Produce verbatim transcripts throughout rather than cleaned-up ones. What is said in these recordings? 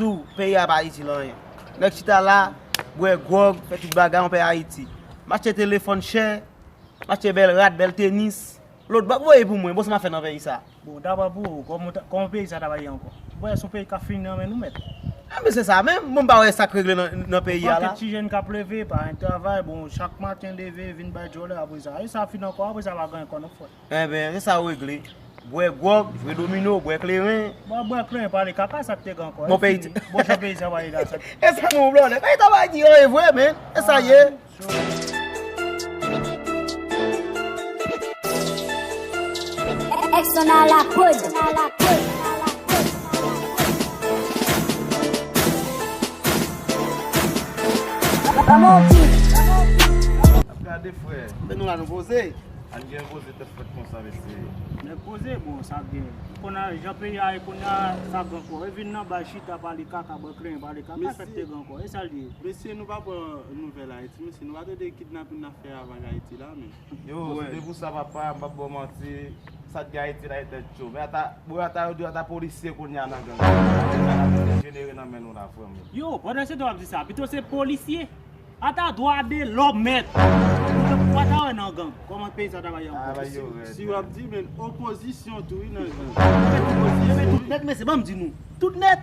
Tou, peyi a pa itil anyen. Nèg chita la, bwè gwòg, fè tout bagay, yon peyi Ayiti. M achte telefòn chè, m achte bèl rad, bèl tenis. Lòt bò k voye pou mwen, bon, sa m ap fè nan peyi sa. Bon, dabò pou ou, kòman ta- kòman peyi sa ta va ye ankò? Bwè, se yon peyi k ap fini nan men nou, mèt. A, men se sa menm, bon, m pa wè sa k regle nan, nan peyi a la. Pakèt ti jèn k ap leve, pa gen travay, bon, chak maten leve, vin bay djòlè, apre sa. E sa fini ankò, apre sa pa gen ankò non, frè. Enben, se sa yo regle. Bwè gwòg, jwe domino, bwè kleren. Bon, bwè kleren, pale kaka, sa k te gen ankò. Bon, e peyi fini. Bon, jan peyi sa va ye la, sa. E sa nou blòdè. Peyi ta va di, yo, e vre, men. E sa ye. Exona la prod. Vamos, ap gade, frè. Men nou la, nou poze. An gen poze tèt fèt konsa, mesye. Nèg poze, bon, sa gen. Kounye a, jan peyi a ye kounye a, sa gen ankò. E vin nan bay chita, pale kaka, bwè kleren, pale kaka, sa k te gen ankò. E sa l ye. Mesye, nou pa pran nouvèl Ayiti, mesye, nou pa tande kidnapin n ap fè avèk Ayiti la, men. Yo, se te pou sa, papa, m p ap ba w manti. Sa k gen Ayiti la, e tèt cho. Men ata, bro, ata yo di ata polisye kounye a nan gang. Jenere nan men nou la, frè m. Yo, pandan se tan w ap di sa, pito se polisye. Ata dwa de lòm mèt. Ou pa ta wè nan gang. Kòman peyi sa ta va ye ankò? Si w ap di, men opozisyon tou, wi, nan gang. Yo, men tout nèt, mesye, ban m di nou. Tout nèt.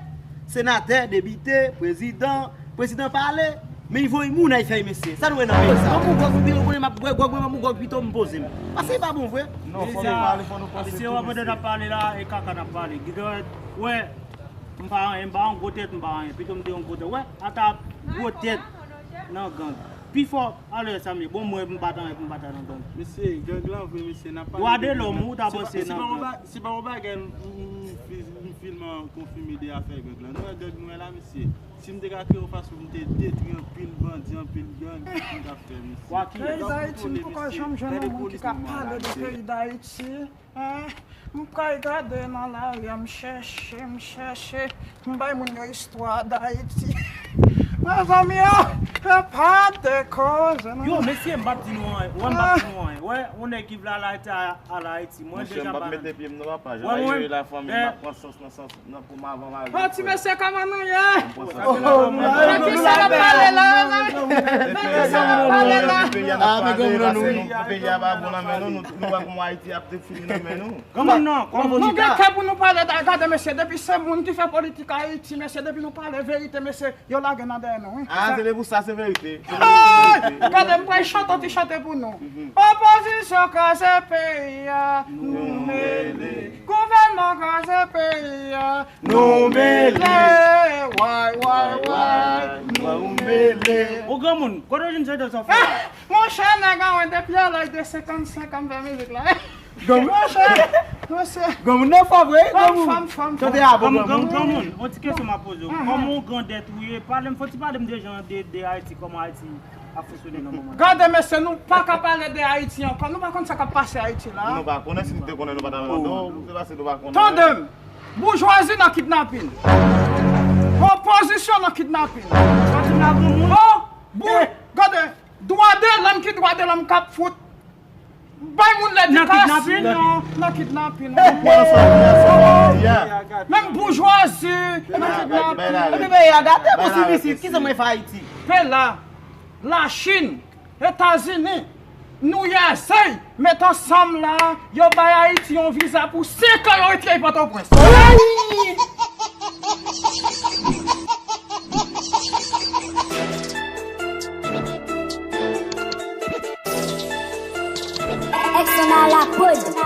Senatè, depite, prezidan, prezidan pale, men y voye moun ay fèy, mesye. Sa nou wè nan peyi sa? Mwen pou gwòg, mwen pito konnen m ap bwè gwòg, mwen, mwen pou gwòg pito m poze m. Paske e pa bon vre. Non, fò nou pale, fò nou panse tou, mesye. Mesye, w ap tande n ap pale la, e kaka n ap pale. Gidon, wè, m pa anyen, m pa yon gwo tèt, m pa anyen. Pito m te yon gwo tèt. Wè, ata gwo tèt nan gang. Pi fò, alè sa m ye. Bon, mwen, m pa t anyen pou m pa ta nan gang. Mesye, gang lan vre, mesye, n ap pale de gang lan. Dwa de lòm, ou ta panse nan gang. Se pa yon bagay m, m, m, m filme konfime de afè gang lan. Nou wè gang nou wè la, mesye. Si m te ka kreye yon fason pou m te detwi anpil bandi, anpil gang, m t ap fè, mesye. Peyi Dayiti, m poko janm jwenn yon moun ki ka pale de peyi Dayiti. Hein? M pral gade nan lari a, m chèche, m chèche, m bay moun yo istwa Dayiti. Mezanmi, oh, e pa de koze, non. Yo, mesye, m p ap di nou anyen. Wè, m p ap di nou anyen. Wè, yon nèg ki vle al Ayiti, al Ayiti. Mwen deja pa. Monchè, m p ap mete pye m nan, papa. Jan yo ye la, fanmi, m ap pran sans nan sans. Nan pou m avan m al. Bon, ti mesye, kòman nou ye? Sa k ap pale la? Sa k ap pale la? Peyi a pa bon nan men nou, nou wè kòman Ayiti ap te fini nan men nou. Granmoun nan, kòman nou gen kè pou nou pale? Gade, mesye, depi se moun ki fè politik Ayiti, mesye, depi nou pale verite, mesye, yo lage nan dèyè nou, wi. Ah, se de pou sa, se verite. Gade, m pral chante yon ti chante pou nou. Opozisyon kraze peyi a, nou mele. Gouvènman kraze peyi a, nou mele. Way, way, way, nou mele. Ou granmoun, kote w jwenn chante sa w fè la? Monchè, nèg an, depi a laj de senkannsenk an m fè mizik la. Granmoun. Monchè, monchè. Granmoun nan fò vre, granmoun. Fanm, fanm, fanm. Chante a bon, granmoun. Granmoun, yon ti kesyon m ap poze w. Kòman yon grandèt ou ye? Pale m, fò ti pale m de jan de, de Ayiti, kòman Ayiti ap fonksyone nan moman. Gade, mesye, nou pa ka pale de Ayiti ankò. Nou pa konn sa k ap pase Ayiti la. Nou pa konnen, si nou te konnen, nou pa ta mande w. Se paske nou pa konnen. Tande m. Boujwazi nan kidnapin. Opozisyon nan kidnapin. Sa di la granmoun. Oh, bou-, gade, dwa de lòm ki dwa de lòm k ap fout. Bay moun ledikasyon nan kidnapin. Menm boujwazi nan kidnapin. Epi peyi a gate, bon, si isit, kisa mwen fè Ayiti? Pe la, Lachin, Etazini, Nouyèzèy, met ansanm la, yo bay Ayiti yon viza pou senk an, yo retire Pòtoprens. Exona la prod.